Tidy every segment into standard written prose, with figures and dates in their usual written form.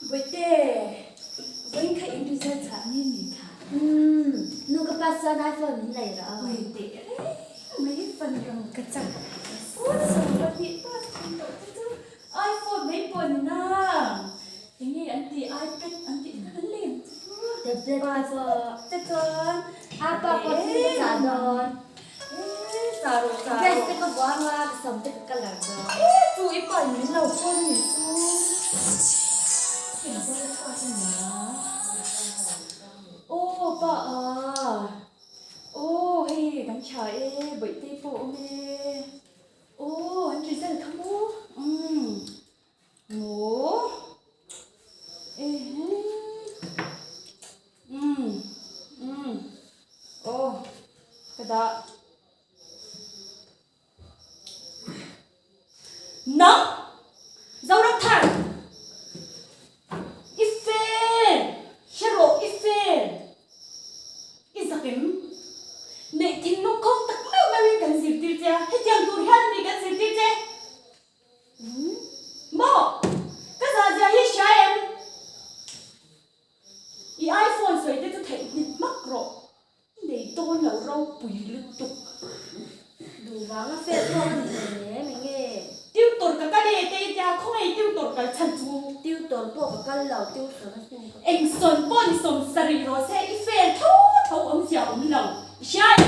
Bawihte, vawiin kha in result chhuah ni mi kha? Umm, nu ka pa chuan iPhone min lei rawh aw. Bawihte reng mai fan rang ka chak. Phone 12 pass thei tawh te chu iPhone mai pawh ni nang. Enge an tih iPad an tih kha kan lei ang chu. Tablet te pawh. Te chuan A pa pawh thil ka chah dawn. Ee chah rawh chah rawh. Dress te ka vuang a, ka sam te ka colour dawn. Ee chu i pa in min lo phone a nih chu. Engzal chhuak a nia. Aw pa a. Aw hei kan tha e, bawihte pawh a awm e. Aw an result kha maw? Umm. Maw? Ehe. Umm. Umm. Aw. Ka dah. Nang! Zoramthar! I fel! Hre rawh, i fel! I zak em? Neih thinlung khawng tak meuh meuhin kan zirtir che a, hetiang tur hian a ni kan zirtir che. Maw? Ka zahzia hi hria em? I iPhone sawi te chu theih hnit hmak rawh. I nei dawn lo ropui lutuk. Duh vanga fel tawk a ni hlei em enge? Tutor ka kal e te i tia, khawngaih tutor kal chhan chu? Tutor pawh ka kal lo, tuition a sin ka kal. Eng sawn pawh ni 70 rawh se, i fel tho tho awmzia awm lo. I hria em?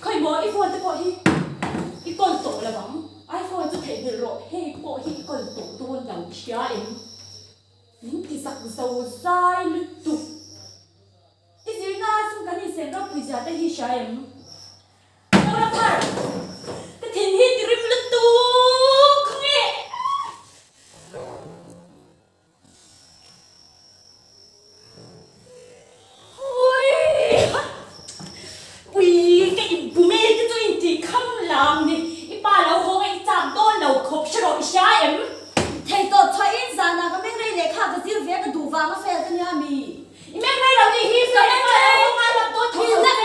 Khawi maw i phone te pawh hi i kawl tawh lo ang, I phone chu theihnghilh rawh, hei pawh hi i kawl tawh dawn lo i hria em? Min ti zak zo zai lutuk. I zirna a sum kan insen ropui zia te hi i hria em? Laura Thar, ka thin hi ti rim lutuk nge? Ui, ka inbum e te chu intih kham lang ni. I pa lo haw a i chak dawn lo khawp hre rawh i hria em? Thei tawh chhuah in zanah ka meng rei leh kha ka zir ve ka duh vang a fel ka nia mi. I meng rei lo tih hi ka meng rei lo haw ngai lam dawn tho tho che.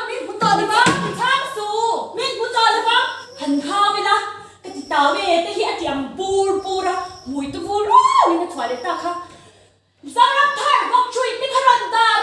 Min hmu tawh lovang. Min chhang suh. Min hmu tawh lovang. Han hau ila ka ti tau e te hi a ti ang bur bur a, hmui tu vur ruau in a chhuah leh ta kha. Zoram thar vawk ṭhuih te kha rawn dah